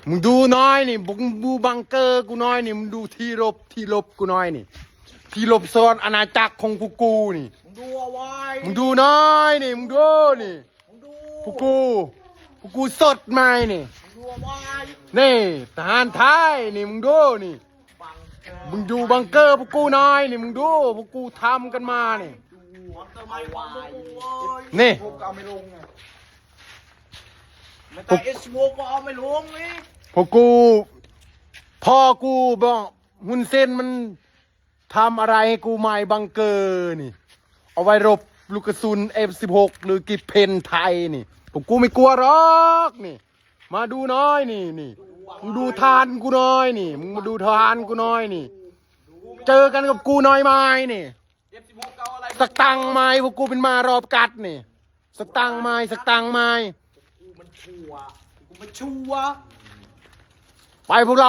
ມຶງດູໜ້ອຍນີ້ ມຶງດູບັງເກີກູໜ້ອຍນີ້ ມຶງດູທີ່ຫຼົບ ທີ່ຫຼົບກູໜ້ອຍນີ້ ທີ່ຫຼົບຊ້ອນອານາຈັກຂອງພວກກູນີ້ ມຶງດູເອົາໄວ້ ມຶງດູໜ້ອຍນີ້ ມຶງດູນີ້ ມຶງດູ ພວກກູ ພວກກູສົດໃໝ່ນີ້ ມຶງດູເອົາໄວ້ ນີ້ ທະຫານໄທນີ້ ມຶງດູນີ້ ບັງເກີ ມຶງດູບັງເກີພວກກູໜ້ອຍນີ້ ມຶງດູ ພວກກູທຳກັນມານີ້ ບັງເກີໃໝ່ຂອງພວກກູເວີຍ ນີ້ ພວກເຮົາເອົາໄປລົງ ແມ່ນແຕ່ເອັດສິບຫົກກໍເອົາໄປລົງນີ້ ພວກກູ ພໍ່ກູບອກ ຮຸນເຊັນມັນທຳອະໄລໃຫ້ກູໃໝ່ ບັງເກີນີ້ ເອົາໄວ້ຫຼົບລູກກະສຸນເອັຟສິບຫົກ ຫຼືກິບເພັນໄທນີ້ ພວກກູໄມ່ກົວດອກນີ້ ມາດູໜ້ອຍນີ້ ນີ້ ມຶງດູທະຫານກູໜ້ອຍນີ້ ມຶງມາດູທະຫານກູໜ້ອຍນີ້ ເຈີກັນກັບກູໜ້ອຍໃໝ່ນີ້ ເອັຟສິບຫົກກໍເອົາອະໄລ ສະຕັງໃໝ່ ພວກກູເປັນໝາລອບກັດນີ້ ສະຕັງໃໝ່ ສະຕັງໃໝ່ ກູມັນຊົ່ວ ກູມັນຊົ່ວ ໄປພວກເຮົາ